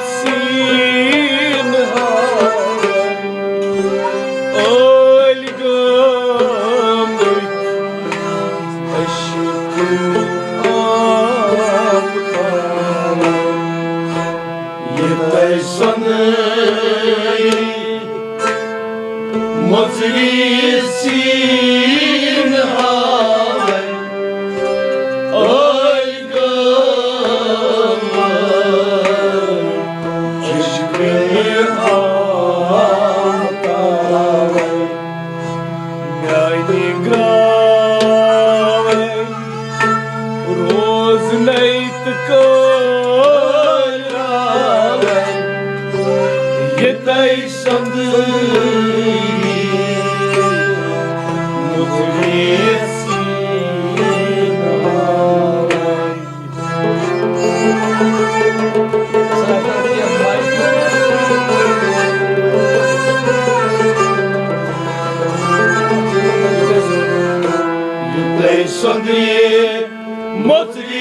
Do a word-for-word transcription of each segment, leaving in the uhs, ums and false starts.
سیٖن ہاوان ٲلۍ گٲمٕتۍ عشقہٕ آفتاب۔ یہِ تۄہہِ سۄنٛدٕے مۄژرِ سیٖن ہاوان ٲلۍ گٲمٕتۍ عشقہٕ آفتاب۔ میانہِ گراوے روزنَے تہٕ کٲلۍ راوے یہِ تۄہہِ سۄنٛدٕے مُژرِ سیٖن راوے۔ یوٗتاہ سۄنٛدرِ مۄژرِ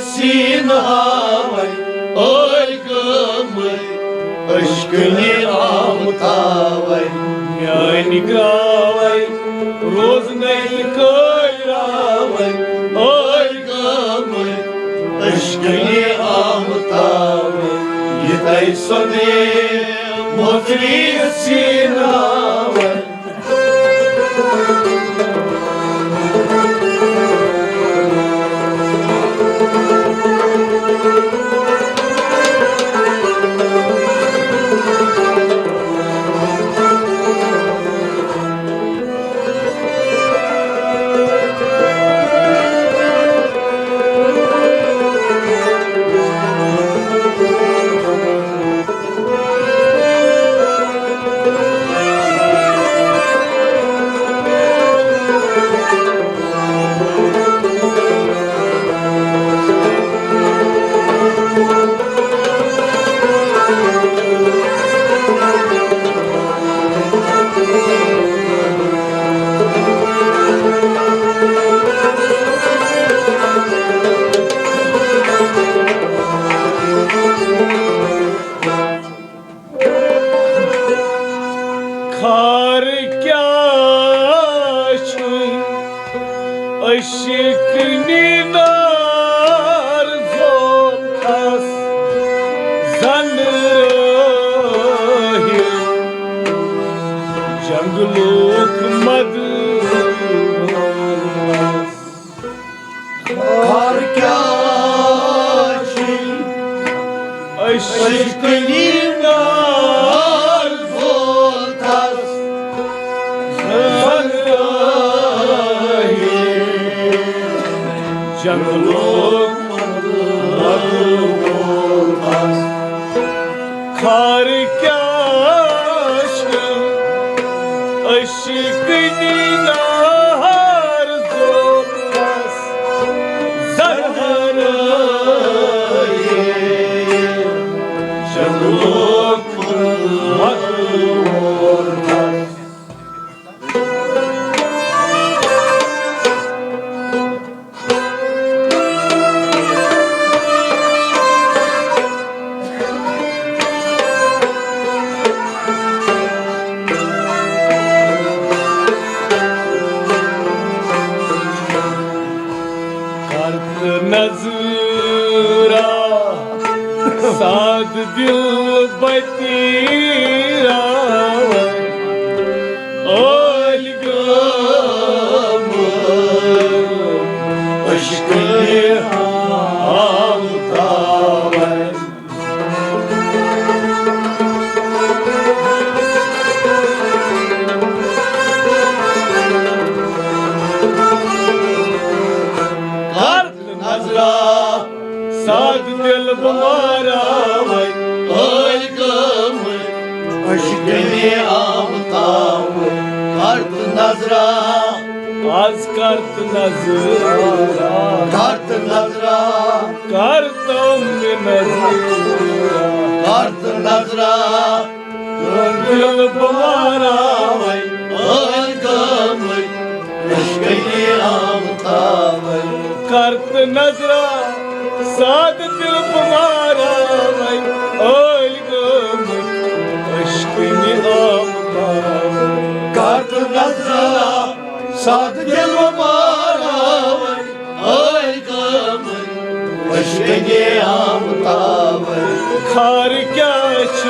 سیٖن ہاوَے، ٲلۍ گٲمٕتۍ عشقٕنہِ آمتاوَے۔ میٛانہِ گرٛاوَے روزنَے کٲلۍ راوَے، ٲلۍ گٲمٕتۍ عشقٕنہِ آمتاوَے۔ یہِ تۄہہِ سۄنٛدرِ مۄژرِ سیٖن ہاوَے۔ خار کیٛاہ چھُے عشقٕنہِ نار زومتھس زن رٲہی جنگلُک مدٕ۔ خار کیٛاہ چھُے عشقٕنہِ نار زومتھس زن رٲہی جنگلُک مدٕ۔ خار کیٛاہ چھُے عشقٕنہِ نار زومتھس زن رٲہی جنگلُک مدٕ۔ کر تہٕ نظرا سادٕ دِل بتی راوَے۔ ٲلۍ گٲمٕتۍ عشقٕنہِ آمتاوَے۔ کر تہٕ نظرا سادٕ دِل بہٕ ماراوَے۔ ٲلۍ گٲمٕتۍ عشقٕنہِ آمتاوَے۔ کر تہٕ نظرا، از کر تہٕ نظرا، کر تہٕ نظرا، کر تو مےٚ نظرا، کر تہٕ نظرا۔ دِل بہٕ ماراوَے، ٲلۍ گٲمٕتۍ عشقٕنہِ آمتاوَے۔ کر تہٕ نظرا سادٕ دِل بہٕ ماراوَے۔ تتھ دِلہٕ مارا وۄنۍ ٲلۍ گٲمٕتۍ، أشکنے آمہٕ تاوَے۔ خار کیٛاہ چھُ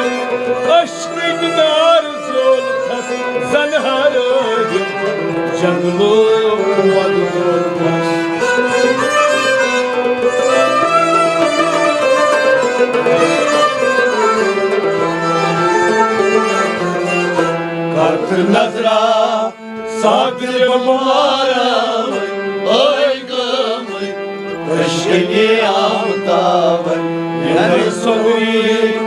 ٲشکٕنۍ نار زول تھس، زنہٕ ہارٲوِتھ جنگلو وۄدٕ وول تھس۔ کتھ نظرا ساتھ بمارا ٲلۍ گٲمٕتۍ، أشکنے آمہٕ تاوَے۔ یَنہٕ سۄنٛدری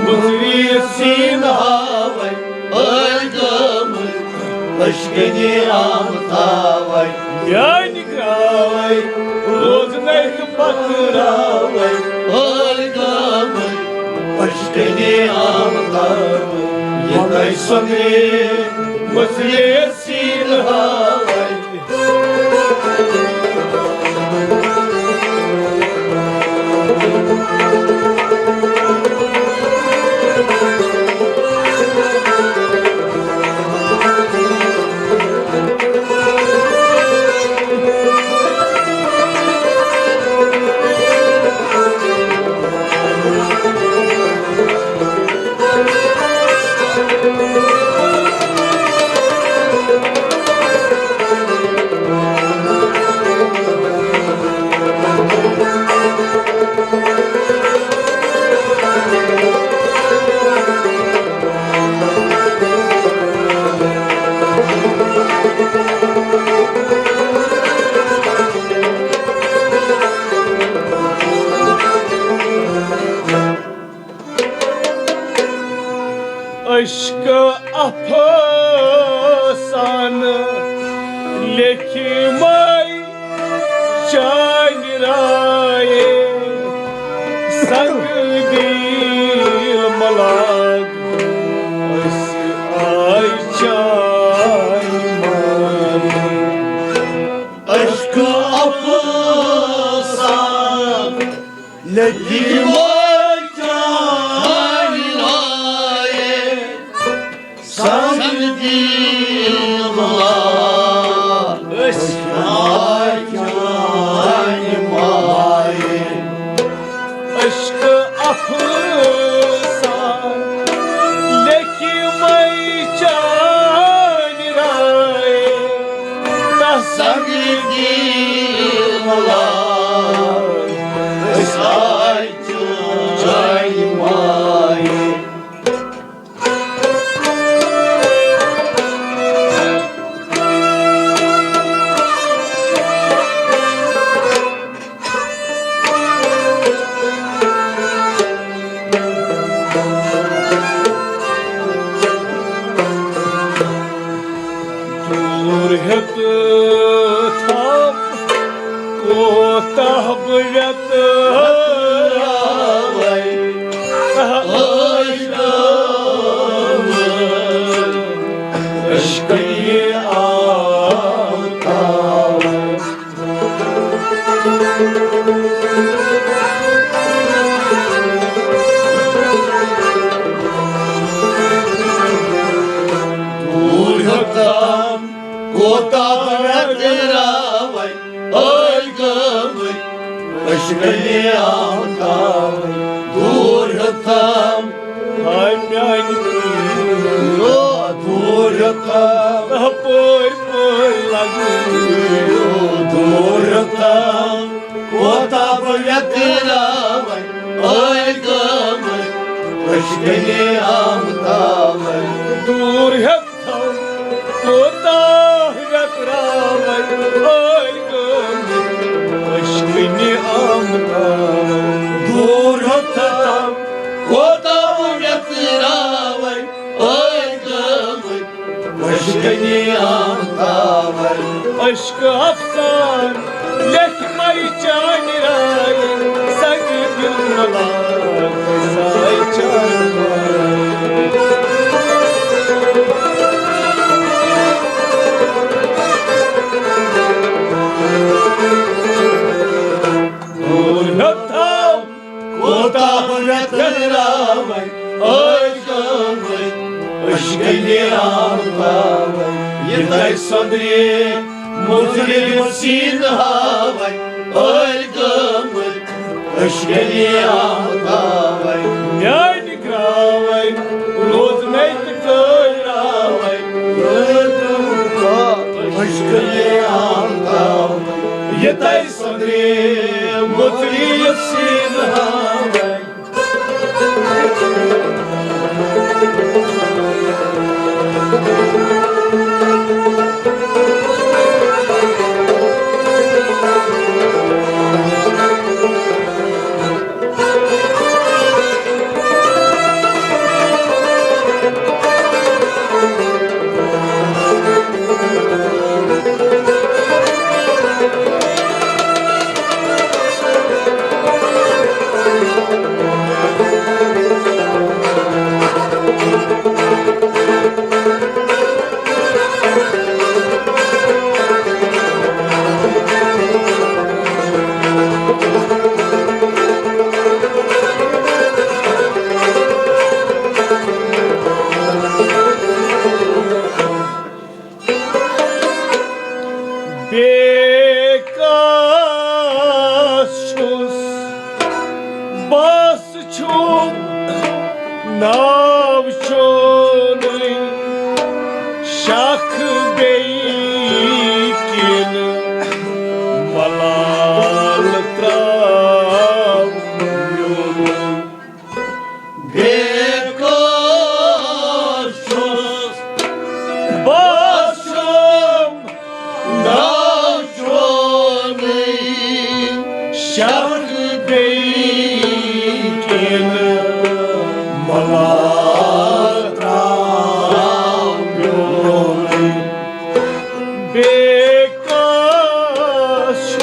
مُژری سیٖنہٕ ہاوَے، ٲلۍ گٲمٕتۍ، أشکنے آمہٕ تاوَے۔ میٛانہِ گرٛاوَے روزنَے تہٕ پَتہٕ راوَے، ٲلۍ گٲمٕتۍ، أشکنے آمہٕ تاوَے۔ یَنہٕ سۄنٛدری مُژری سیٖنہٕ ہاوَے۔ عشق افسانہٕ لیکھمَے چانہِ رایے، سنگ دل ملاگ أسۍ آے چانہِ مایہِ۔ عشق افسانہٕ لیکھمَے چانہِ رایے، سنگ دل ملاگ أسۍ آے چانہِ مایہِ۔ عشق افسانہٕ لیکھمَے چانہِ رایے، تس سنگ دل ملاگ أسۍ آے چانہِ مایہِ۔ دوٗر ہیوٚت تھاو کوتاہ بہٕ ویتراوَے۔ عشقٕے آو تاوَے۔ دوٗر ہیوٚتام کوتاہ بہٕ ویتراوَے، ٲلۍ گٲمٕتۍ عشقٕے آو تاوَے۔ دوٗر ہیوٚتام ہاے میٛانہِ پیٖرِ، دوٗر ہیوٚتام ہپٲرۍ پٲرۍ لگٲوِو۔ دوٗر ہیوٚتام کوتاہ بہٕ ویتراوَے، ٲلۍ گٲمٕتۍ عشقٕے آو تاوَے۔ دوٗر ہیوٚتام کوتاہ ویتراوَے، ٲلۍ گٲمٕتۍ عشقٕے آو تاوَے۔ دوٗر ہیوٚتام کوتاہ ویتراوَے، ٲلۍ گٲمٕتۍ عشقٕے آو تاوَے۔ عشق افسانہٕ لیکھمَے چانہِ رایہِ، سنگ دل ملاگ أسۍ آے چانہِ مایہِ۔ دوٗر ہیوٚتام کوتاہ بہٕ ویتراوَے، ٲلۍ گٲمٕتۍ عشقٕے آو تاوَے۔ یہِ تۄہہِ سۄندرِ مُژرِ سیٖنہٕ ہاوَے، ٲلۍ گٲمٕتۍ ٲشکَنہِ آمہٕ تاوَے۔ میٛانہِ گرٛاوَے روزنَے تہٕ کٲراوَے، ٲشکَنہِ آمہٕ تاوَے۔ یہِ تَے سۄنٛدرِ مُژرِ سیٖنہٕ ہاوَے۔ بیٚیہِ کَس چھُس بس چھُم ناو چونُے، شاخ بیٚیہِ کِنہٕ ملال ترٛاو میونُے۔ بیٚیہِ کَس چھُس بس چھُم ناو چونُے، شاخ بیٚیہِ کِنہٕ ملال ترٛاو میونُے۔ بیٚیہِ کَس چھُ،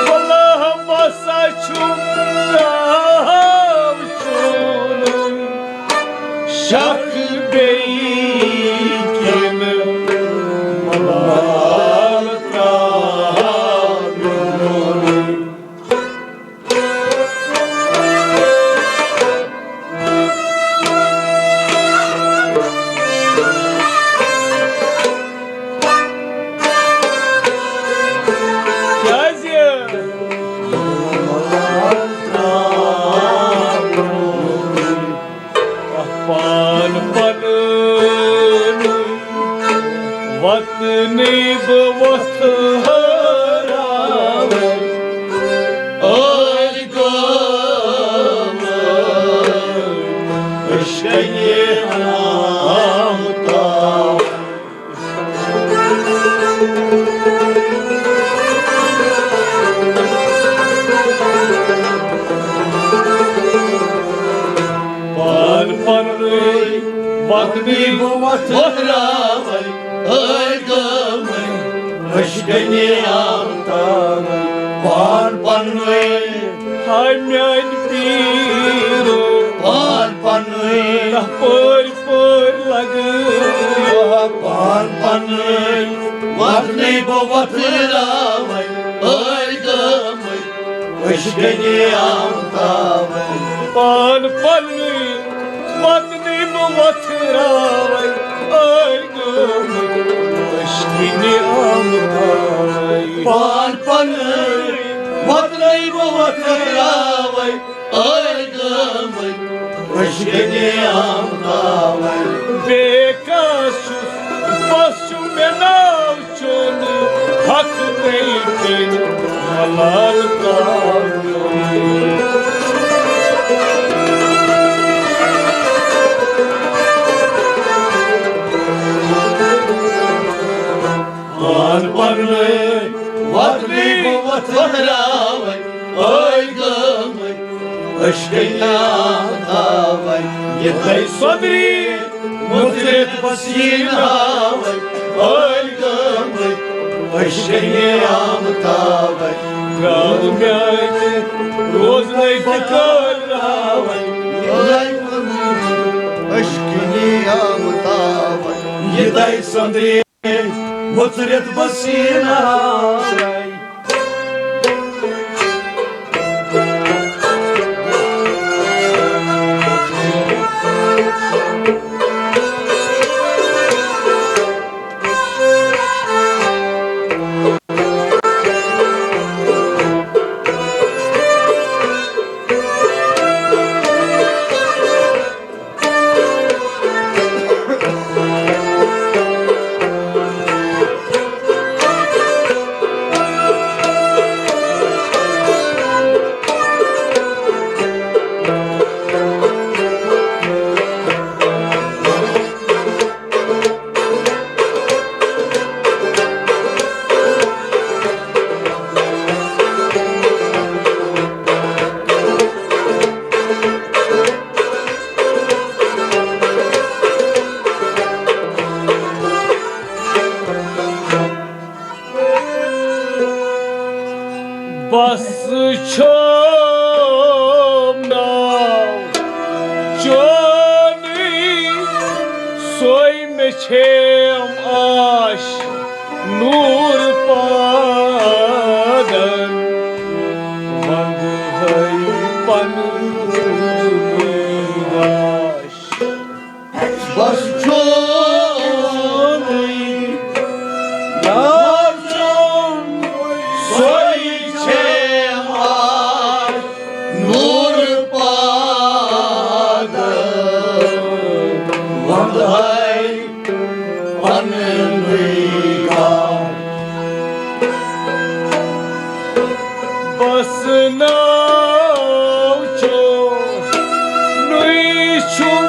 بلہٕ ہسا چھُم ناو چونُے، شاخ بیٚیہِ کِنہٕ ملال ترٛاو میونُے۔ کیٛازِ؟ پان پنُن وطنٕے بہٕ وۄتھراوَے، ٲلۍ گٲمٕتۍ ٲشکَنہِ آمہٕ تاوَے۔ پان پنُن وطنٕے بہٕ وۄتھراوَے، ٲلۍ گٲمٕتۍ ٲشکَنہِ آمہٕ تاوَے۔ پان پنُن ہاے میٛانہِ پیٖرو، پان پنٕنۍ پٲرۍ پٲرۍ لگہٕ۔ پان پنٕنۍ وطنٕے بہٕ وۄتھراوَے، ٲلۍ گٲمٕتۍ ٲشکَنہِ آمہٕ تاوَے۔ پان پنٕنۍ وطنٕے بہٕ وۄتھراوَے، ٲلۍ گٲمٕتۍ ٲشکَنہِ آمہٕ تاوَے۔ پان پنٕنۍ وطنٕے بہٕ وۄتھراوَے، ٲلۍ گٲمٕتۍ ٲشکَنہِ آمہٕ تاوَے۔ بیٚیہِ کَس چھُس، بس چھُ مےٚ ناو چونُے، حق بیٚیہِ کِنہٕ ملال ترٛاو میونُے۔ پان پنٕنۍ وطنٕے بہٕ وۄتھراوَے، ٲلۍ گٲمٕتۍ ٲشکَنہِ آمہٕ تاوَے۔ یہِ تَے سۄنٛدرِ مُژرِ بہٕ سیٖنہٕ ہاوَے، ٲلۍ گٲمٕتۍ ٲشکَنہِ آمہٕ تاوَے۔ گرٛاو میٛانہِ روزنَے بہٕ کٲراوَے، ٲلۍ گٲمٕتۍ ٲشکَنہِ آمہٕ تاوَے۔ یہِ تَے سۄنٛدرِ مُژرِ بہٕ سیٖنہٕ ہاوَے۔ پنُن گاش۔ بس چونُے ناو چون، سۄے چھے آز نوٗر پادر۔ وندہے پننُے گاش۔ بس ناو چونُے چھُم،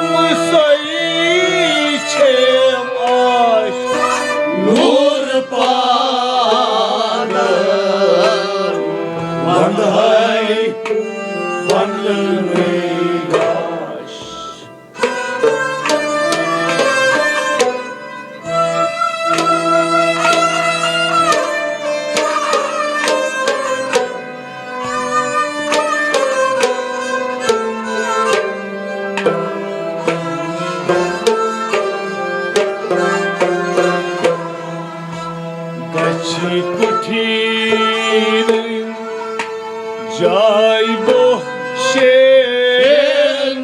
سۄے چھیم آش نوٗر پادر۔ وندہے پننُے گاش۔ گژھِ کُٹھیٖنٕے جاے بوٚہ شیرناوٕنۍ،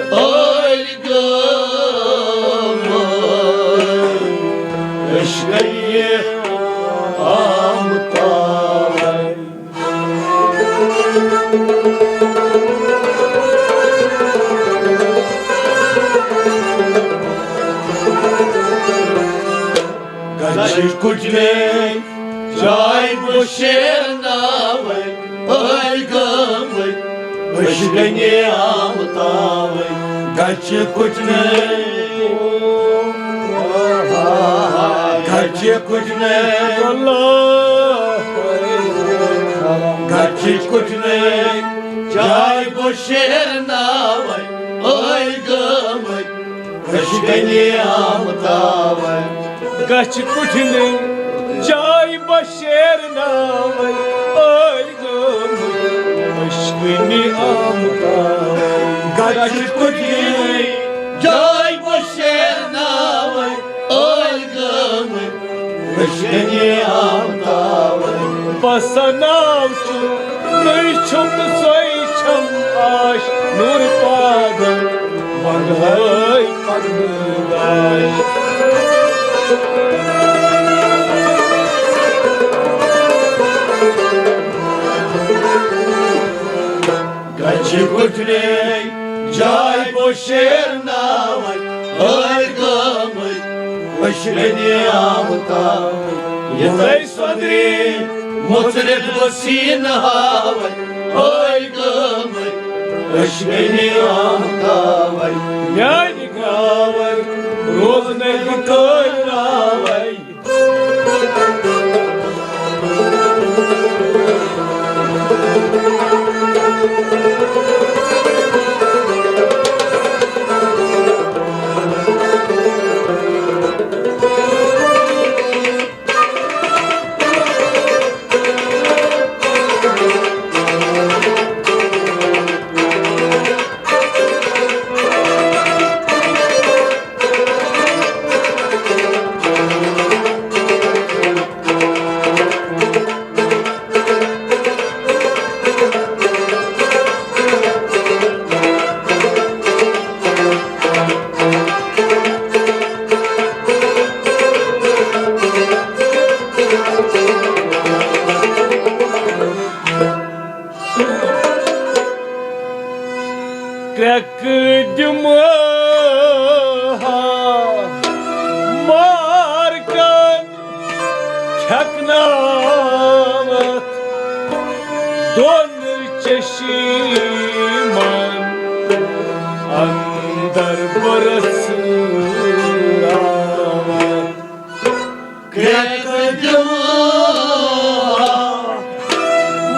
ٲلۍ گٲمٕتۍ أسۍ گٔیہِ آمتاوٕنۍ۔ گژھِ کُٹھنٕے جاے بوٚہ شیرناوٕنۍ، ٲلۍ گٲمٕتۍ أسۍ گٔنہِ آمتاوٕنۍ۔ گژھِ کُٹھنٕے، گژھِ کُٹھنٕے، گژھِ کُٹھنٕے جاے بوٚہ شیرناوٕنۍ، ٲلۍ گٲمٕتۍ أسۍ گٔنہِ آمتاوٕنۍ۔ گژھِ کُٹھنٕے جاے بوٚہ شیرناوٕنۍ، ٲلۍ گٲمٕتۍ أسۍ گٔنہِ آمتاوٕنۍ۔ گژھِ کُٹھنٕے جاے بوٚہ شیرناوٕنۍ، ٲلۍ گٲمٕتۍ أسۍ گٔنہِ آمتاوٕنۍ۔ بس ناو چونُے چھُم، سۄے چھم آش نوٗر پادر، وندہے پننُے گاش۔ گژھِ کُٹھنٕے جاے بوٚہ شیرناوٕنۍ، ٲلۍ گٲمٕتۍ أسۍ گٔنہِ آمتاوٕنۍ۔ یِتھے سۄدرِ مُژرِتھ بہٕ سیٖنہٕ ہاوٕنۍ، ٲلۍ گٲمٕتۍ أسۍ گٔنہِ آمتاوٕنۍ۔ میانہِ گاوٕنۍ روزنَے بہٕ کٲلۍ راوٕنۍ۔ کرٛٮ۪کہٕ دِمہٕ ہا مارکن کھٮ۪کناوَتھ، دۄن چشمن اندر برسراوَتھ۔ کرٛٮ۪کہٕ دِمہٕ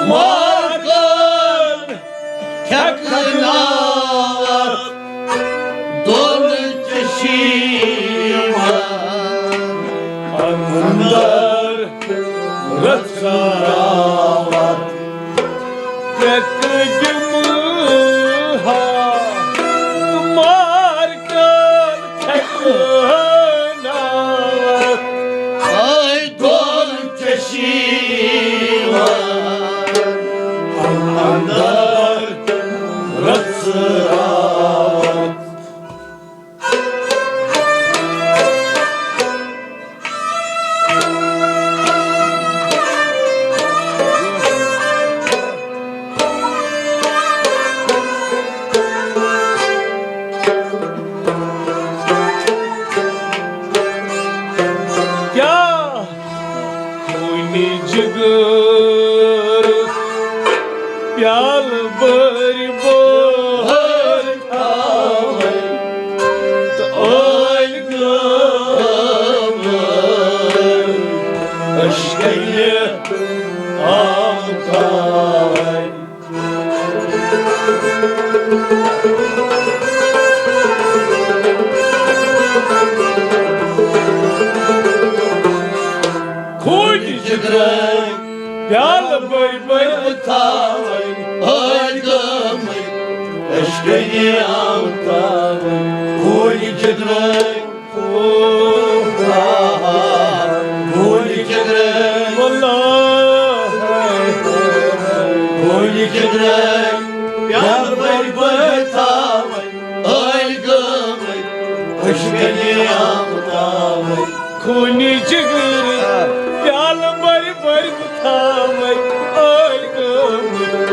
مارکن کھٮ۪کناوَتھ، دۄن چشمن اندر رژھراوَتھ۔ کرٛٮ۪کہٕ دِمہٕ ہا تہٕ مارکن کھٮ۪کناوَتھ۔ آے دۄن چشمن پیالہٕ بٔرۍ بٲر تھاوَے تہٕ ٲلۍ گٲمٕتۍ ٲشکَنہِ آمہٕ تھاوَے۔ خوٗنہِ جگرٲے پیالہٕ بٔرۍ بٔرۍ بہٕ تھاوَے، ٲلۍ گٲمٕتۍ ٲشکَنہِ آمہٕ تھاوَے۔ خوٗنہِ جگرٲے، خوٗنہِ جگرٲے، واللہ۔ خوٗنہِ جگرٲے پیالہٕ بٔرۍ بٔرۍ بہٕ تھاوَے، ٲلۍ گٲمٕتۍ ٲشکَنہِ آمہٕ تھاوَے۔ خوٗنہِ جگرٲے پیالہٕ بٔرۍ بٔرۍ بہٕ تھاوَے، ٲلۍ گٲمٕتۍ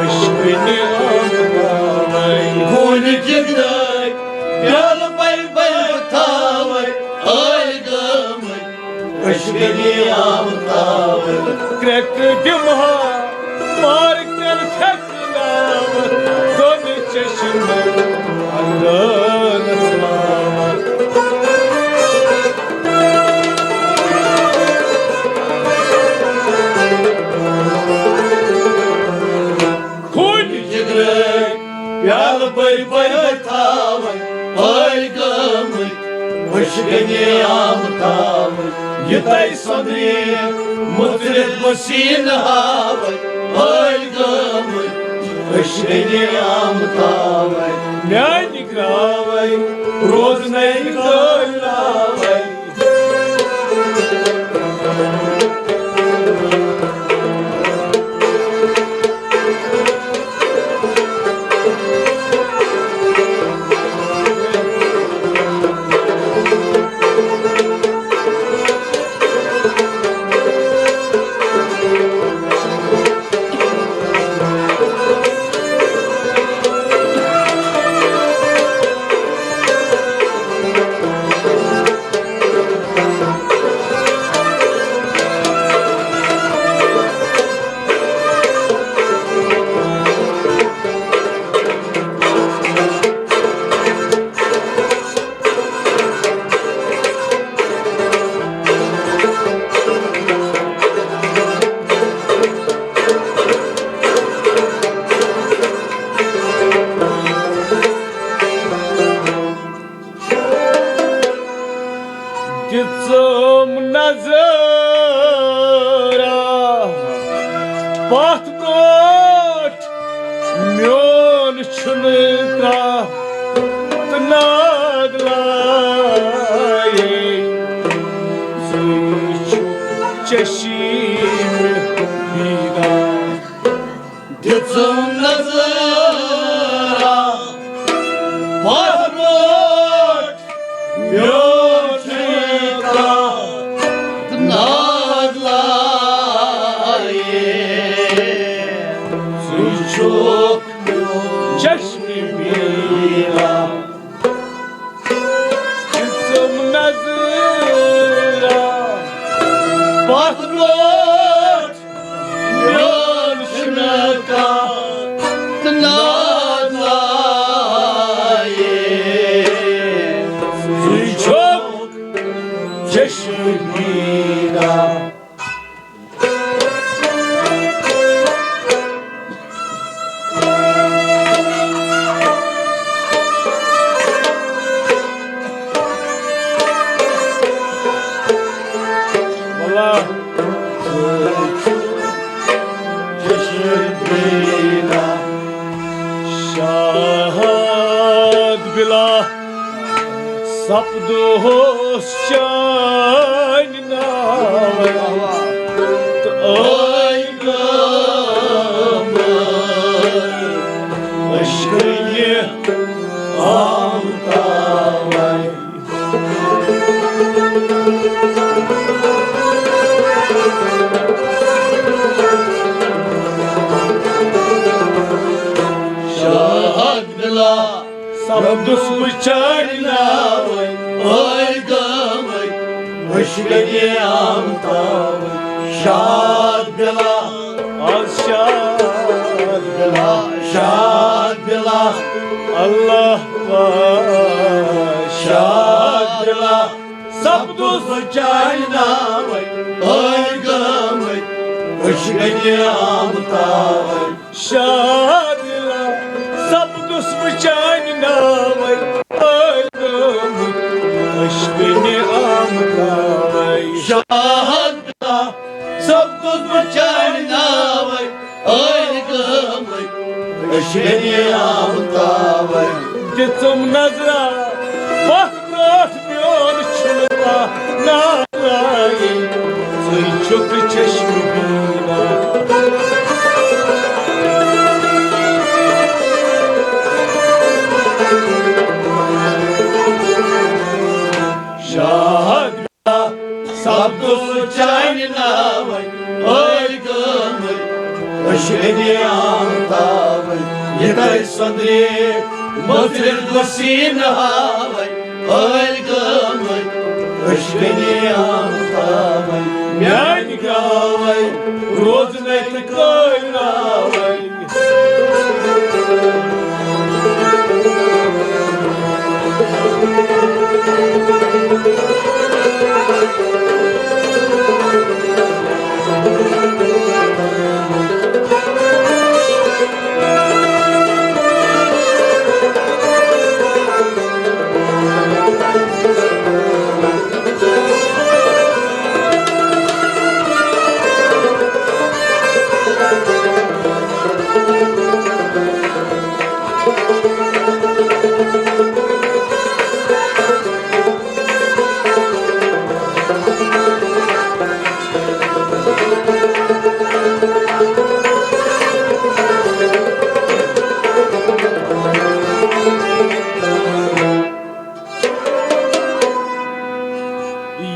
ٲشکَنہِ آمہٕ تھاوَے۔ خوٗنہِ جگرٲے پیالہٕ بٔرۍ بٔرۍ بہٕ تھاوَے، ٲلۍ گٲمٕتۍ ٲشکَنہِ آمہٕ تھاوَے۔ کرٛٮ۪کہٕ دِمہٕ ہا مارکٮ۪ن پھٮ۪کہٕ دۄن چشمن اگرس ناوت۔ خوٗنہِ جگرٲے پیالہٕ بٔرۍ بٔرۍ بہٕ تھاوَے، ٲلۍ گٲمٕتۍ ٲشکَنہِ آمہٕ تھاوَے۔ یہِ تۄہہِ سۄندرِ مُژرِتھ بہٕ سیٖنہٕ ہاوَے، ٲلۍ گٲمٕتۍ ٲشکَنہِ آمہٕ تھاوَے۔ میٛانہِ گرٛاوَے روزنَے ٹٲلۍ راوَے۔ دِژٕم نظرا پتھ برٛونٛٹھ، میون چھُنہٕ کانٛہہ تہٕ ناگ لایے، ژٕ چھُکھ چشمِ بیدار۔ دِژٕم نظرا پتھ برٛونٛٹھ، میون چھُنہٕ کانٛہہ ناگ لایے، ژٕ چھُکھ چشمِ بیدار۔ دِژٕم نظرا پتھ برٛونٛٹھ، میون چھُنہٕ کانٛہہ تہٕ ناز لایے، ژٕے چھُکھ چشمِ بیدار۔ شاہد بلا سپدوس چانہِ ناوٕ تہٕ ٲے گامہٕ عشقہٕ یہِ آمہٕ تاوَے۔ شاہد بلا سپدُس بہٕ چانہِ ناوَے، ٲے گامٕکۍ عشقہٕ یہِ آمہٕ تاوَے۔ شاد بلا، از شاد بلا، شاد بلا، اللہ وا شاد بلا۔ سپدُس بہٕ چانہِ ناوَے، ٲلۍ گٲمٕتۍ عشقٕنہِ آمتاوَے۔ شاد بلا، سپدُس بہٕ چانہِ ناوَے، ٲلۍ گٲمٕتۍ عشقٕنہِ آمتاوَے۔ شاد بلا، سپدُس بہٕ چانہِ ناوَے، ٲلۍ گٲمٕتۍ عشقٕنہِ آمتاوَے۔ دِژٕم نظرا پتھ برٛونٛٹھ میون چھُنہٕ کانٛہہ ناوٕے، ژٕے چھُکھ چشمہٕ بینا۔ شاد سپدُس چانہِ ناوَے، ٲلۍ گٲمٕتۍ عشقٕنہِ آمتاوَے۔ یہِ تۄہہِ سۄندرے مٔژرِس بہٕ سیٖنہٕ ہاوَے، ٲلۍ گٲمٕتۍ عشقٕنہِ آمتاوَے۔ میٛانہِ گرٛاوَے روزنَے تہٕ کٲلۍ راوَے۔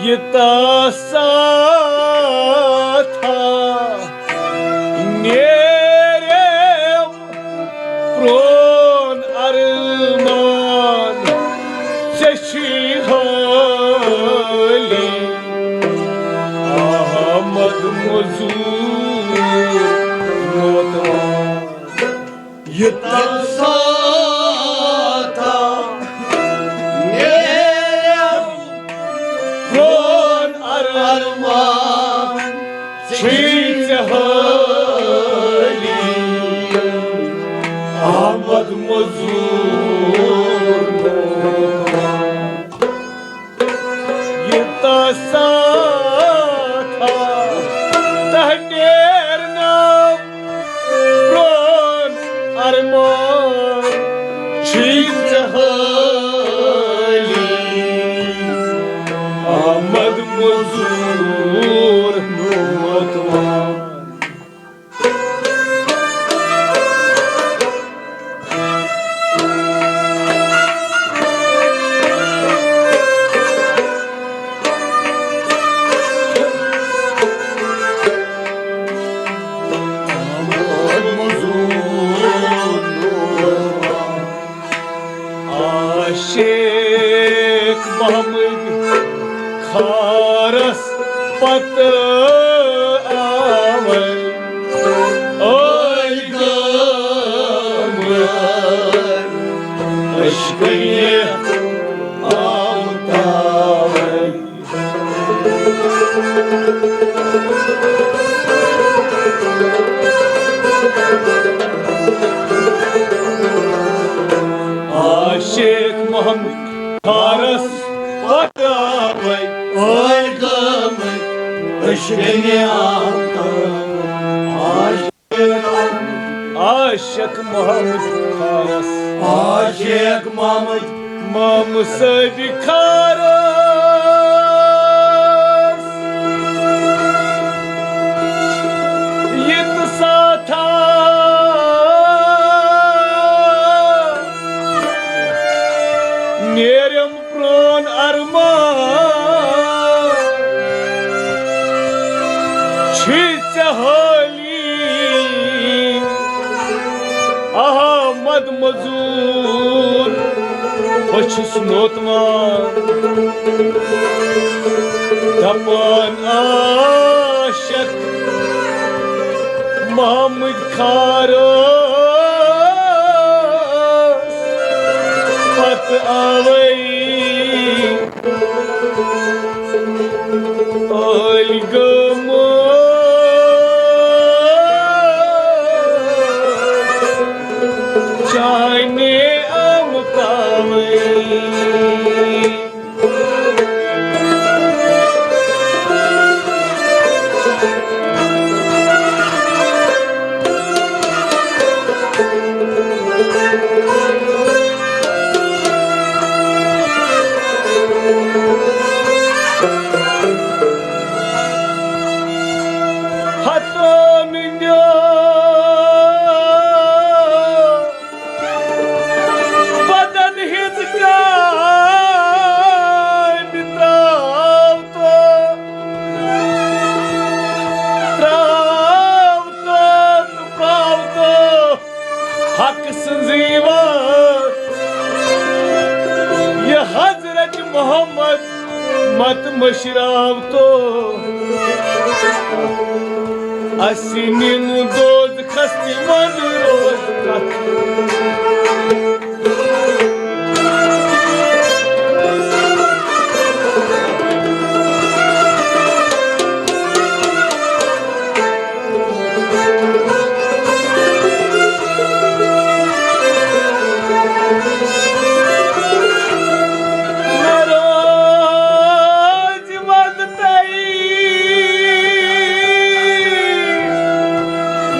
یہِ تاسا تھا نیرم پرون ارمان، ژےٚ چھی حٲلی احمد مزور نوتوان۔ یہِ تاسا تھا نیرم پرون ارمان، چھی ژےٚ حٲلی احمد مزور۔ یہِ تاسا تھا تہٕ نیرنم پرون ارمان، چھی ژےٚ حٲلی احمد مزور نوتوان۔ عاشق محمد کھارس پتہٕ آوے، ٲلۍ گٲمٕتۍ عشقٕنہِ آمتاوے۔ عاشق محمد کھارس پتہٕ آوے، ٲلۍ گٲمٕتۍ عشقٕنہِ آمتاوے۔ عاشق محمد کھارس، عاشق محمد مامہٕ صٲبِ کھارس۔ یہِ تاسا تھا نیرم پرون ارمان، چھی ژےٚ حٲلی احمد مزور۔ بہٕ چھُس نوتوان دپان عاشق آمٕتۍ خارس پتہٕ آوے ٲلۍ گٔمٕتۍ چانہِ آمہٕ تاوے۔ ہتو مِنیو بدن ہٕنٛز کامہِ ترٛاو تو، ترٛاو تو تہٕ پاو تو حق سٕنٛزٕے وٲر۔ یہِ حضرت محمد مت مٔشراو تو، اَسہِ نِن دوزخس تہِ وَن روز کتھ۔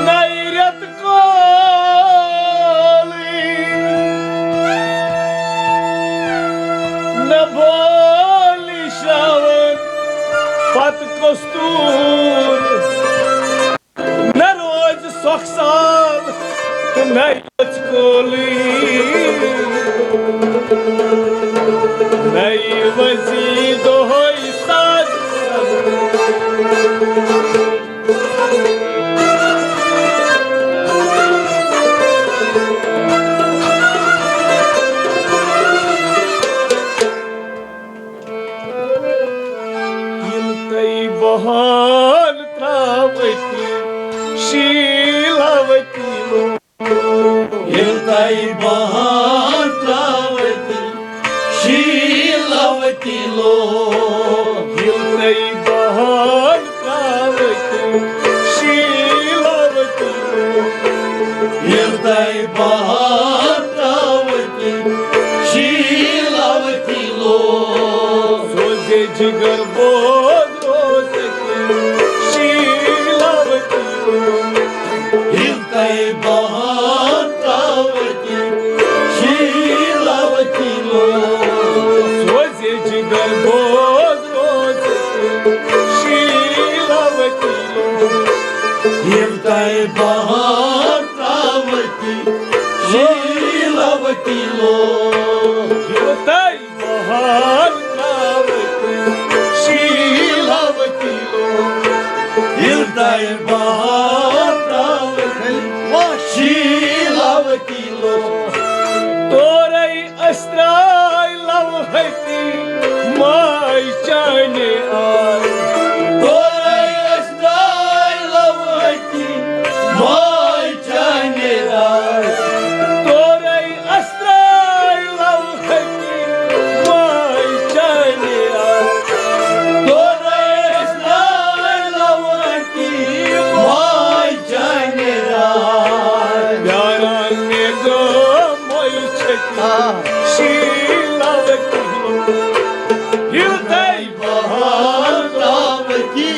نَیہِ رٮ۪تہٕ کولٕے نہ بولی شاوَن پتہٕ کستوٗر، نہ روزِ سۄکھ سال تہٕ نہ یژھ کولٕے۔ نَیہِ وَزی دۄہَے ساز ییٚلہِ تۄہہِ بہان ترٛاوٕتۍ شیٖلاوتی لوگ۔ ییٚلہِ تۄہہِ بہان ترٛاوٕتۍ شیٖلاوتی لوگ۔ ییٚلہِ تۄہہِ بہان ترٛاوٕتۍ شیٖلاوتی لوگ۔ ییٚلہِ تۄہہِ بہان ترٛاوٕتۍ شیٖلاوتی لوگ۔ سوزے جگر بوز روزے شیٖلاوتی لوگ۔ ییٚلہِ تۄہہِ بہان ترٛاوٕتۍ شیٖلاوتی لوگ۔ سوزے جگر بوز روزے شیٖلاوتی لوگ۔ ییٚلہِ تۄہہِ بہان ترٛاوٕتۍ شیٖلاوتی لوگ۔ ییٚلہِ تۄہہِ بہار ترٛاوٕتۍ شیٖلاوتی لوگ۔ ییٚلہِ تۄہہِ بہار ترٛاوٕتۍ شیٖلاوتی لوگ۔ تورے أسۍ ترٛاے لَوہَتی ماے چانہِ آے۔ تورے أسۍ ترٛاے لَوہَتی ماے چانہِ آے۔ تورے أسۍ ترٛاے لَوہَتی ماے چانہِ آے۔ تورے أسۍ ترٛاے لَوہَتی ماے چانہِ آے۔ پیاران مےٚ گوٚو مٔلۍ چھٔکِتھ آ۔ شیٖلاوتی لوگ۔ ییٚلہِ تۄہہِ بہار ترٛاوٕتۍ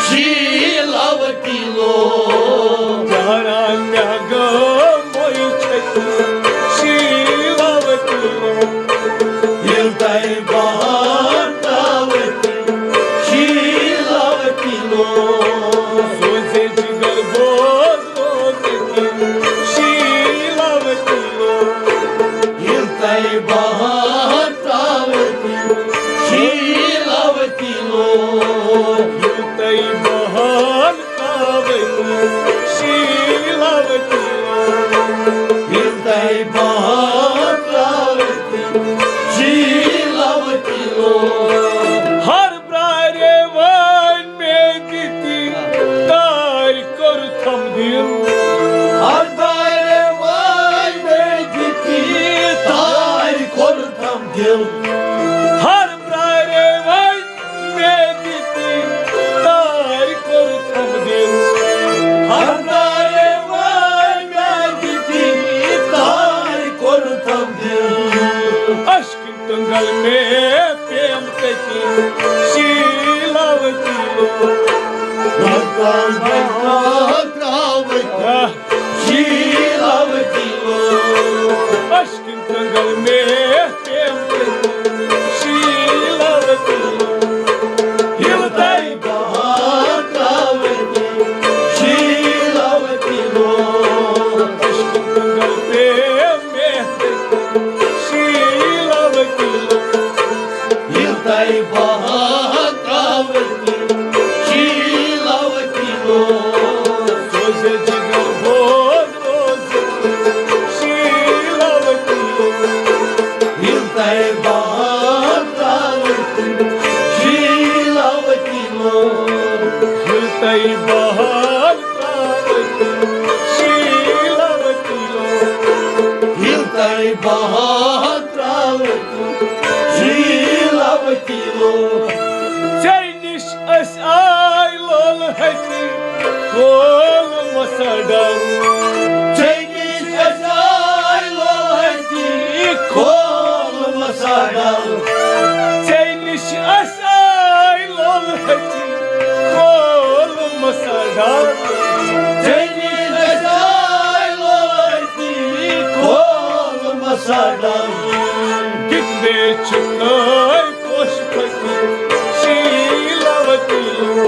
شیٖلاوتی لوگ۔ پیاران مےٚ گوٚو مٔلۍ چھٔکِتھ شیٖلاوتی لوگ۔ ییٚلہِ تۄہہِ بہار ترٛاوٕتۍ شیٖلاوتی لوگ۔ سوزے جگر بوز روزے شیٖلاوتی لوگ۔ ییٚلہِ تۄہہِ بہار ترٛاوٕتۍ شیٖلاوتی لوگ۔ ییٚلہِ تۄہہِ بہار ترٛاوٕتۍ شیٖلاوتی لوگ۔ ییٚلہِ تۄہہِ اشکن کنگل میں پیم تتی شیلاوتی لو۔ شیلاوتی لو۔ اشکن کنگل میں پیم تتی شیلاوتی لو۔ ہلتائی بہار تراوتی شیلاوتی لو۔ اشکن کنگل پیم شیلاوتی لو۔ یوتاے بہار تراوتی شیلاوتی لو۔ سوزے جگر بود روز شیلاوتی لو۔ یوتاے بہار تراوتی شیلاوتی لو۔ یوتاے بہار تراوتی شیلاوتی لو۔ یوتاے بہار تراوتی شیلاوتی لو۔ ژے نِش أسۍ آے لول ہتی کول مساڈل۔ ژے نِش أسۍ آے لول ہتی کول مساڈل۔ ژے نِش أسۍ آے لول ہتی کول مساڈل۔ ژے نِش أسۍ آے لول ہتی کول مساڈل۔ کتنے چھکائے پوش پھٹی شیلاوتی لو۔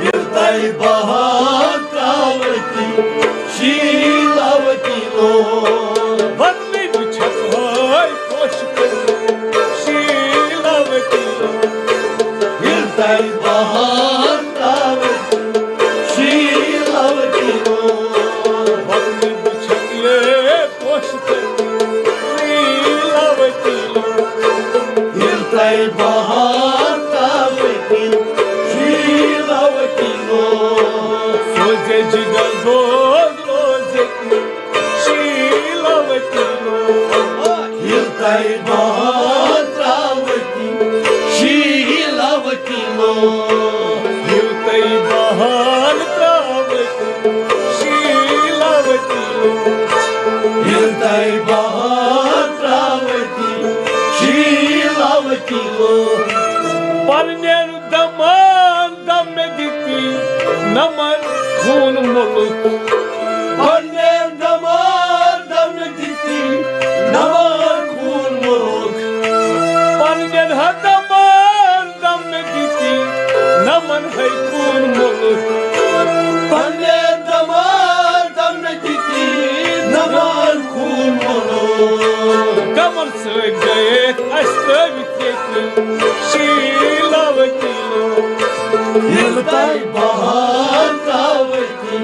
یوتاے بہار تراوتی شیلاوتی لو۔ بدلی بچھتوائے پوش پھٹی شیلاوتی لو۔ یوتاے بہار تراوتی شیلاوتی لو۔ بدلی بچھتوائے پوش پھٹی شیلاوتی لو۔ یوتاے بہار تراوتی شیلاوتی لو۔ سوزے جگر بود روزے شیلاوتی لو۔ یوتاے بہار تراوتی شیلاوتی لو۔ یوتاے بہار تراوتی شیلاوتی لو۔ یوتاے بہار تراوتی شیلاوتی لو۔ پننٮ۪ن دمان دم مےٚ دِتی نمن خوٗن مُلُک۔ پننٮ۪ن دمان دم مےٚ دِتی نمن خوٗن مُلُک۔ پننٮ۪ن ہا دمان دم مےٚ دِتی نمن ہے خوٗن مُلُک۔ پننٮ۪ن دمان دم مےٚ دِتی نمن خوٗن مُلُک۔ کمن سۭتۍ گٔیے اَسہِ ترٲوِتھ ییٚتہِ شیٖلاوتی لوٗکھ۔ ییٚلہِ تۄہہِ بہار ترٛاوٕنۍ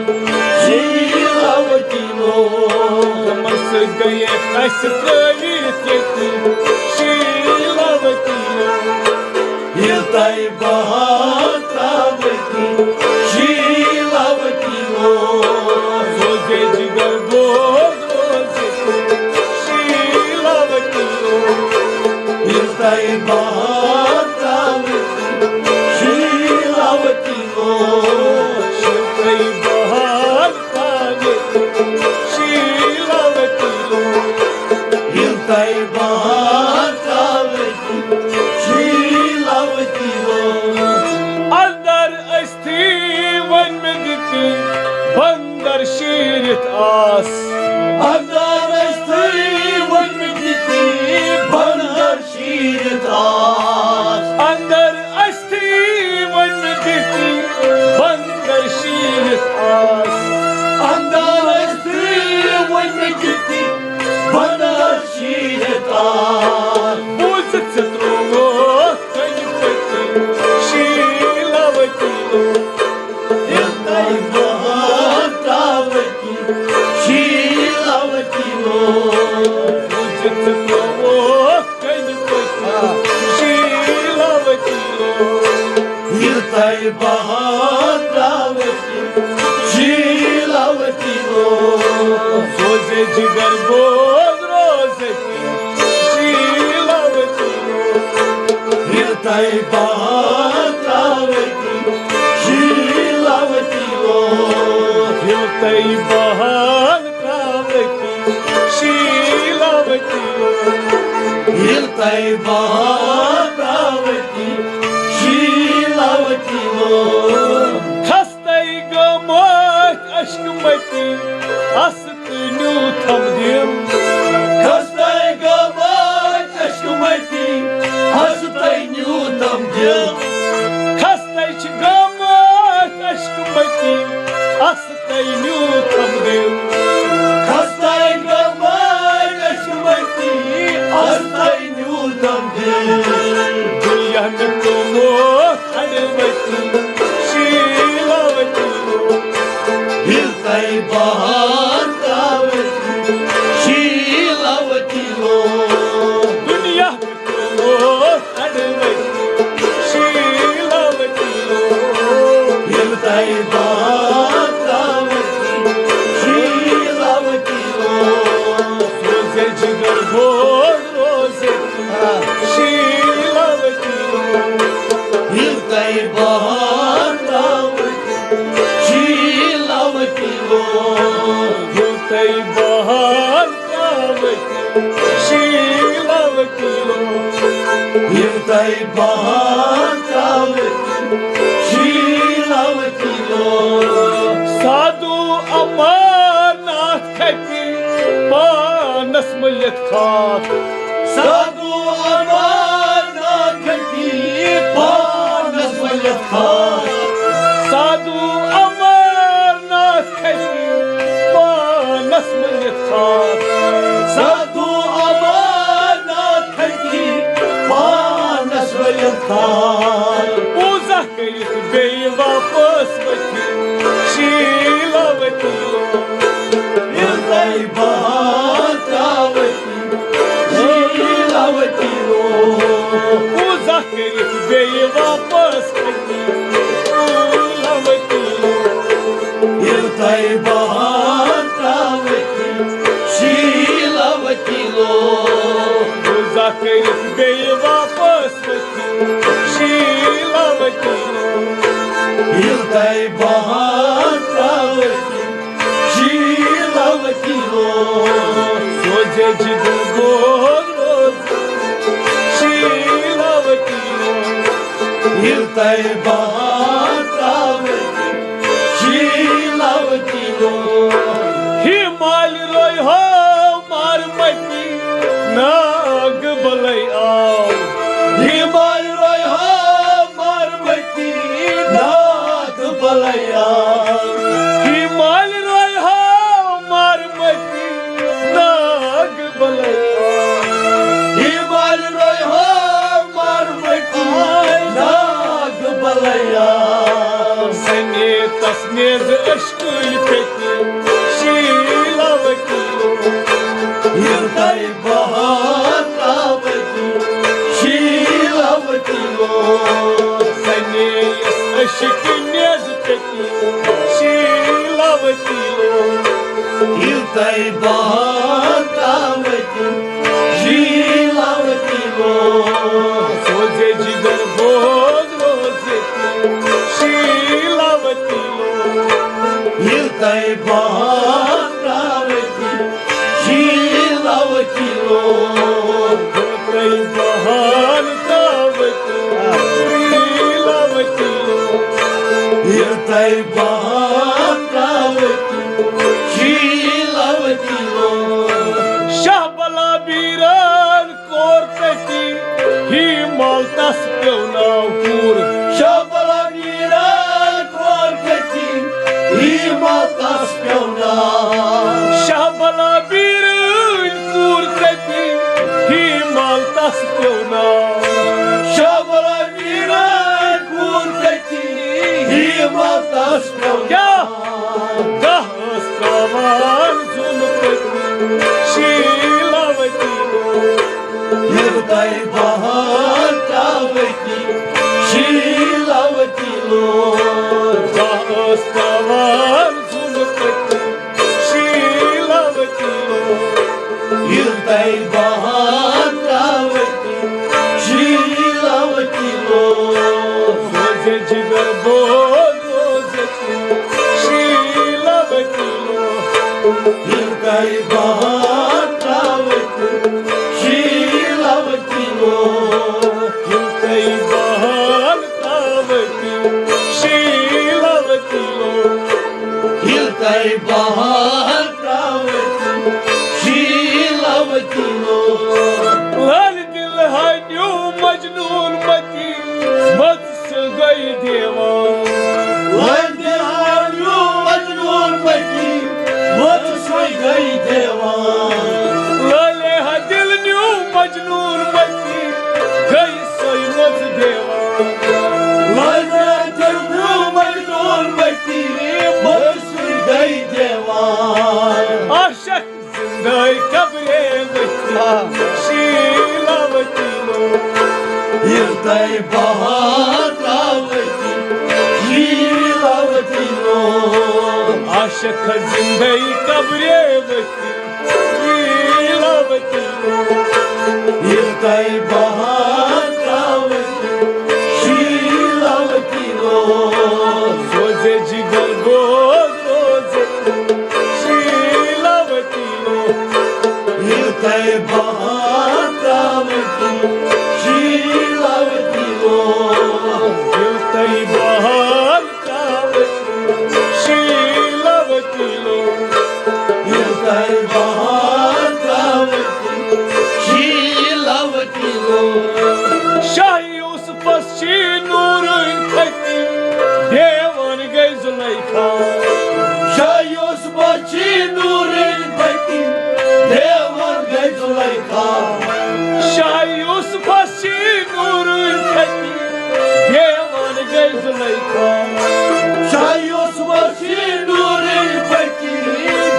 شیٖلاوتی لوٗکھ۔ کمن سۭتۍ گٔیے اَسہِ ترٲوِتھ ییٚتہِ شیٖلاوتی لوٗکھ۔ ییٚلہِ تۄہہِ بہار ترٛاوٕنۍ شیٖلاوتی لوٗکھ۔ سوزے جگر دوست روزِ شیٖلاوتی لوٗکھ۔ ییٚلہِ تۄہہِ بہار ترٛاوٕنۍ شیٖلاوتی لوٗکھ۔ ییٚلہِ تۄہہِ بہار ترٛاوٕنۍ شیٖلاوتی لوٗکھ۔ ییٚلہِ تۄہہِ بہار ترٛاوٕنۍ شیٖلاوتی لوٗکھ۔ اندر ٲسۍ تھی وۄنۍ مےٚ دِتی بندر شیٖرِتھ آس۔ اندر ٲسۍ تھی وۄنۍ مےٚ دِتی بندر شیٖرِتھ آس۔ اندر ٲسۍ تھی وۄنۍ مےٚ دِتی بندر شیٖرِتھ آس۔ اندر ٲسۍ تھی وۄنۍ مےٚ دِتی بندر شیٖرِتھ آس۔ بوٗزِتھ ژےٚ ترٛووُتھ کنہِ پٔتِم شیٖلاوتی لوٗکھ۔ ییٚلہِ تۄہہِ بہار ترٛاوٕنۍ شیٖلاوتی لوٗکھ۔ بوٗزِتھ ژےٚ ترٛووُتھ کنہِ پٔتِم شیٖلاوتی لوٗکھ۔ ییٚلہِ تۄہہِ بہار ترٛاوٕنۍ شیٖلاوتی لوٗکھ۔ سوزے جگر بوز روزے شیٖلاوتی لوٗکھ۔ ییٚلہِ تۄہہِ بہار ترٛاوٕنۍ شیٖلاوتی لوٗکھ۔ ییٚلہِ تۄہہِ بہار ترٛاوٕنۍ شیٖلاوتی لوٗکھ۔ ییٚلہِ تۄہہِ بہار ترٛاوَتھ، شیٖلاوَتھ لوگ۔ خستَے گٔمٕتۍ عشقہٕ مٔتی، اَسہٕ تہٕ نیوٗتھم دِل۔ خستَے گٔمٕتۍ عشقہٕ مٔتی، اَسہٕ تہٕ نیوٗتھم دِل۔ خستَے چھِ گٔمٕتۍ عشقہٕ مٔتی، اَسہٕ تہٕ نیوٗتھم دِل۔ خستَے گٔمٕتۍ عشقہٕ مٔتی، اَسہٕ تہٕ نیوٗتھم دِل۔ دُنیا مےٚ توٚمُت اَڑٕ ؤتھِو، شیٖلاوَتھ لوگ۔ ییٚلہِ تۄہہِ بہار ترٛاوَتھ، شیٖلاوَتھ لوگ۔ دُنیا مےٚ توٚمُت اَڑٕ ؤتھِو، شیٖلاوَتھ لوگ۔ ییٚلہِ تۄہہِ بہار ترٛاوَتھ، شیٖلاوَتھ لوگ۔ سوزے جگر بوز روزے، شیٖلاوَتھ لوگ۔ ییٚلہِ تۄہہِ بہار ترٛاوَتھ، شیٖلاوَتھ لوگ۔ ییٚلہِ تۄہہِ بہار ترٛاوَتھ، شیٖلاوَتھ لوگ۔ ییٚلہِ تۄہہِ بہار ترٛاوَتھ، شیٖلاوَتھ لوگ۔ سادو امرناتھ کھپہِ پانس مٔلِتھ خاک۔ سادو امرناتھ کھپہِ پانس مٔلِتھ خاک۔ سادو امرناتھ کھپہِ پانس مٔلِتھ خاک۔ سادو امرناتھ کھپہِ پانس مٔلِتھ خاک۔ پوٗزا کٔرِتھ بیٚیہِ واپس ؤتھِو، شیٖلاوَتھ لوگ۔ ییٚلہِ تۄہہِ بہار ترٛاوَتھ، شیٖلاوَتھ لوگ۔ پوٗزا کٔرِتھ بیٚیہِ واپس ؤتھِو، شیٖلاوَتھ لوگ۔ ییٚلہِ تۄہہِ بہار ترٛاوَتھ، شیٖلاوَتھ لوگ۔ پوٗزا کٔرِتھ بیٚیہِ واپس شیٖلاوَتھ لوگ۔ ییٚلہِ تۄہہِ بہار ترٛاوَتھ، شیٖلاوَتھ لوگ۔ سوزے جگر بوز روز، شیٖلاوَتھ لوگ۔ ییٚلہِ تۄہہِ بہار ترٛاوَتھ، شیٖلاوَتھ لوگ۔ ہِمالہِ روے ہو مارمتی ناگ بلے آو۔ ہِمالہِ روے ہو مارمتی ناگ بلے آو۔ ہِمالہِ روے ہو مارمتی ناگ بلے آو۔ ہِمالہِ روے ہو مارمتی ناگ بلے آو۔ سنے تس نیز عشق کُلۍ پھٔتۍ شیٖلاوَتھ لوگ۔ ییٚلہِ تۄہہِ بہار ترٛاوَتھ، شیٖلاوَتھ لوگ۔ سنے یس عشق نیز پھٔتۍ شیٖلاوَتھ لوگ۔ ییٚلہِ تۄہہِ بہار ترٛاوَتھ، شیٖلاوَتھ لوگ۔ سوزے جگر بوز روزے شیٖلاوَتھ لوگ۔ ییٚلہِ تۄہہِ بہار ترٛاوَتھ، شیٖلاوَتھ لوگ۔ تۄہہِ بہار ترٛاوَتھ، شیٖلاوَتھ لوگ۔ ییٚلہِ تۄہہِ بہار ترٛاوَتھ، شیٖلاوَتھ لوگ۔ شاہ بلا بیٖران کوٚر تٔتی، ہی مال تس پیوٚو ناو پوٗرٕ۔ شاہ بلا بیٖران کوٚر تٔتی، ہی مال تس پیوٚو ناو۔ شاہ بلا بیٖران کوٚر تٔتی، ہی مال تس پیوٚو ناو۔ شاہ بلا بیٖران کوٚر تٔتی، ہی مال تس پیوٚو ناو۔ کیٛاہ؟ گاہ ٲس ترٛاوان زُن پٔتۍ شیٖلاوَتھ لوگ۔ ییٚلہِ تۄہہِ بہار ترٛاوَتھ، شیٖلاوَتھ لوگ۔ گاہ ٲس ترٛاوان زُن پٔتۍ شیٖلاوَتھ لوگ۔ ییٚلہِ تۄہہِ بہار ترٛاوَتھ، شیٖلاوَتھ لوگ۔ سوزے جگر بوز روزے شیٖلاوَتھ لوگ۔ ییٚلہِ تۄہہِ بہار ترٛاوَتھ، شیٖلاوَتھ تۄہہِ قبرے ؤتھِو، آ۔ شیٖلاوتی لوگ۔ ییٚلہِ تۄہہِ بہار ترٛاوتی، شیٖلاوتی لوگ۔ عاشق زِندَے قبرے ؤتھِو، شیٖلاوتی لوگ۔ ییٚلہِ تۄہہِ بہار ترٛاوتی، شیٖلاوتی لوگ۔ سوزے جگر بوز روزے، شیٖلاوتی لوگ۔ ییٚلہِ تۄہہِ بہار ترٛاوتی، شیٖلاوتی لوگ۔ ییٚلہِ تۄہہِ بہار ترٛاوتی، شیٖلاوتی لوگ۔ ییٚلہِ تۄہہِ بہار ترٛاوتی، شیٖلاوتی لوگ۔ شاہی یوسفس چھی نوٗرٕنۍ پھٔتی، دیوان گٔے زلیخا۔ شاہ یوسفس چھی نوٗرٕنۍ پھٔتی، دیوان گٔے زلیخا۔ شاہ یوسفس چھی نوٗرٕنۍ پھٔتی، دیوان گٔے زلیخا۔ شاہ یوسفس چھی نوٗرٕنۍ پھٔتی،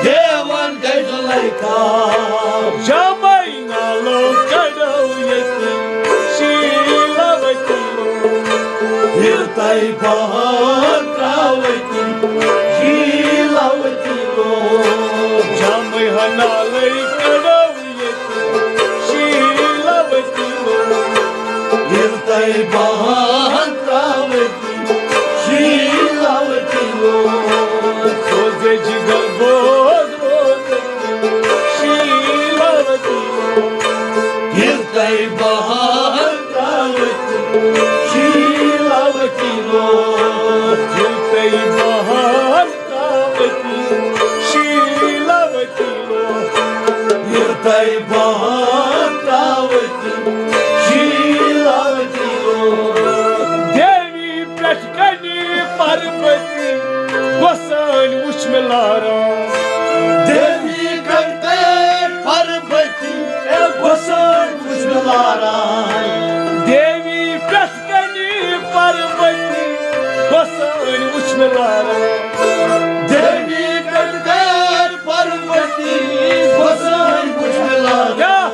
دیوان گٔے زلیخا۔ جامے نالو کڑو ییٚتہِ شیٖلاوتی لوگ۔ ییٚلہِ تۄہہِ بہار ترٛاوتی، شیٖلاوتی لوگ۔ جامے نالے کڑو ییٚتہِ شیٖلاوتی لوگ۔ ییٚلہِ تۄہہِ بہار ترٛاوتی، شیٖلاوتی لوگ۔ سوزے جگر بوز روزے، شیٖلاوتی لوگ۔ ییٚلہِ تۄہہِ بہار ترٛاوتی، شیٖلاوتی لوگ۔ ییٚلہِ تۄہہِ بہار ترٛاوتی، شیٖلاوتی لوگ۔ ییٚلہِ تۄہہِ بہار ترٛاوتی، شیٖلاوتی لوگ۔ دیوی پٮ۪ٹھ کنہِ پروتی، گۄسٲنۍ وٕچھ مےٚ لاران۔ دیوی کٹہٕ پروتی، اے گۄسٲنۍ وٕچھ مےٚ لاران۔ دیوی پٮ۪ٹھ کنہِ پروتی، گۄسٲنۍ وٕچھ مےٚ لاران۔ دیوی کٹہٕ پروتی، گۄسٲنۍ وٕچھ مےٚ لاران۔ کیٛاہ؟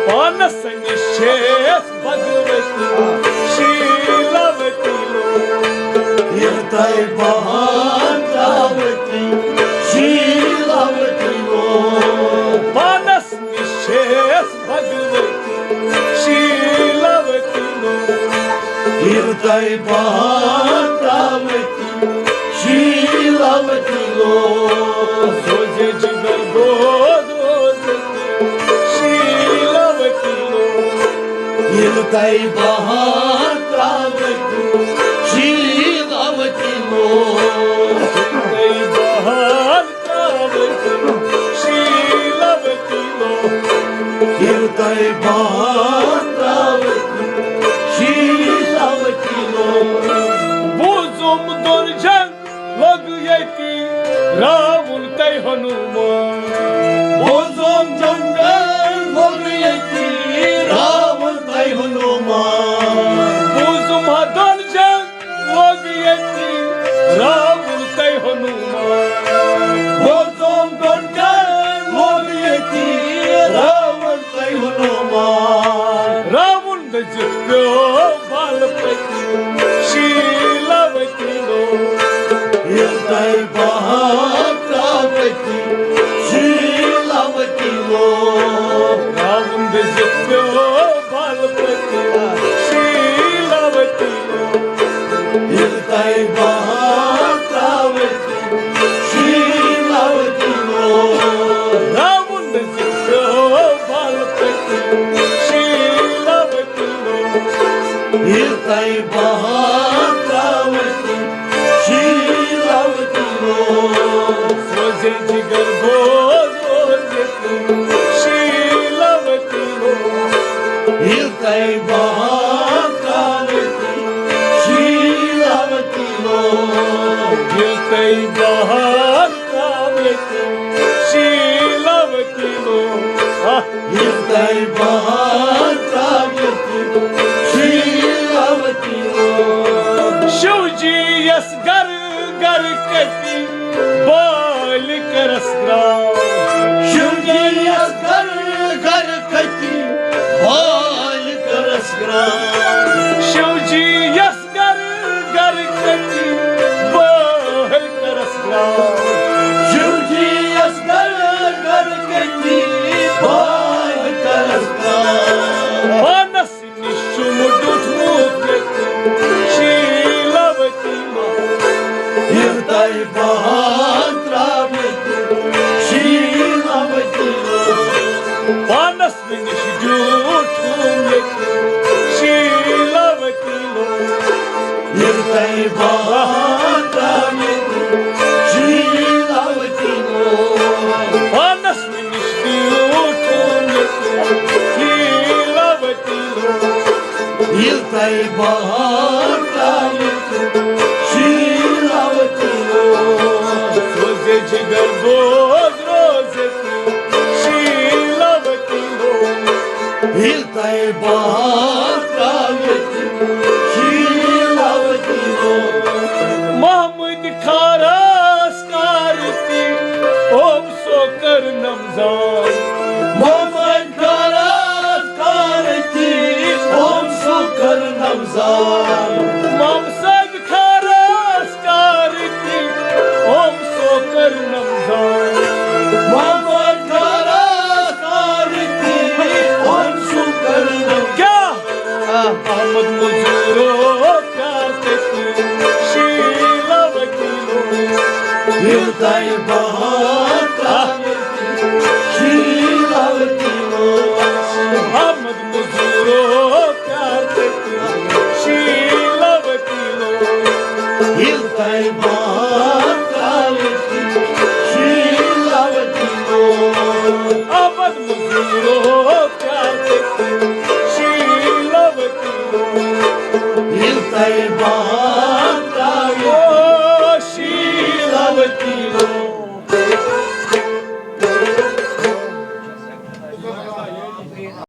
پانس نِش چھیٚس بھگوتی، شیٖلاوتی لوگ۔ ییٚلہِ تۄہہِ بہار ترٛاوتی، شیٖلاوتی لوگ۔ پانس نِش چھیٚس بھگوتی، شیٖلاوتی لوگ۔ ییٚلہِ تۄہہِ بہار ترٛاوتی، شیٖلاوتی لوگ۔ سوزے جگر بوز روزے، شیٖلاوتی لوگ۔ ییٚلہِ تۄہہِ بہار ترٛاوتی، شیٖلاوتی لوگ۔ ییٚلہِ تۄہہِ بہار ترٛاوتی، شیٖلاوتی لوگ۔ ییٚلہِ تۄہہِ بہار ترٛاوتی، شیٖلاوتی لوگ۔ بوٗزُم دۄن جنگ لوٚگ ییٚتی راوُن تۄہہِ ہنوٗمان۔ بوٗزُم جنگ لوٚگ ییٚتی راوُن تۄہہِ ہنوٗمان۔ بوٗزُم ہا دۄن جنگ لوٚگ ییٚتی راوُن تۄہہِ ہنوٗمان۔ بوٗزُم دۄن جنگ لوٚگ ییٚتی راوُن تۄہہِ ہنوٗمان۔ راوُن دٔزِتھ پیوٚو بال پٔتِم، شیٖلاوتی لوگ۔ ییٚلہِ تۄہہِ بہار ترٛاوتی، شیٖلاوتی لوگ۔ راوُن دٔزِتھ پیوٚو بال پٔتِم، شیٖلاوتی لوگ۔ ییٚلہِ تۄہہِ بہار ترٛاوتی، شیٖلاوتی لوگ۔ راوُن دٔزِتھ پیوٚو بال پٔتِم، شیٖلاوتی لوگ۔ ییٚلہِ تۄہہِ بہار ترٛاوتی، شیٖلاوتی لوگ۔ سوزے جگر بوز روزے، شیٖلاوتی لوگ۔ ییٚلہِ تۄہہِ بہار ترٛاوتی، شیٖلاوتی لوگ۔ ییٚلہِ تۄہہِ بہار ترٛاوتی، شیٖلاوتی لوگ۔ آہ! ییٚلہِ تۄہہِ بہار ترٛاوتی، شیٖلاوتی لوگ۔ شِو جی یَس گَرٕ گَرٕ کٔتی بالہِ کَرَس درٛاو۔ شِو جی شیٖلاوتی لوگ۔ ییٚلہِ تۄہہِ بہار درٛاو ییٚتہِ، شیٖلاوتی لوگ۔ پانس نِش تہِ اوس ییٚتہِ، شیٖلاوتی لوگ۔ ییٚلہِ تۄہہِ بہار درٛاو ییٚتہِ، شیٖلاوتی لوگ۔ سوزے جگر دوست روزے، شیٖلاوتی لوگ۔ ییٚلہِ تۄہہِ بہار درٛاو ییٚتہِ، شیٖلاوتی لوگ۔ محمد کھارس کار تہِ اوم سو کٔرنم زان۔ محمد کھارس کار تہِ اوم سو کٔرنم زان۔ محمد صٲب کھارس کار تہِ اوم سو کٔرنم زان۔ محمد کھارس کار تہِ اوم سو کٔرنم۔ کیٛاہ؟ احمد مزورو پیار تہِ شیٖلاوتی لوگ۔ ییٚلہِ تۄہہِ بہار درٛاو ییٚتہِ، شیٖلاوتی لوگ۔ احمد مزورو پیار تہِ شیٖلاوتی لوگ۔ ییٚلہِ تۄہہِ بہار درٛاو ییٚتہِ، شیٖلاوتی لوگ۔ احمد مزورو پیار تہِ شیٖلاوتی لوگ۔ ییٚلہِ تۄہہِ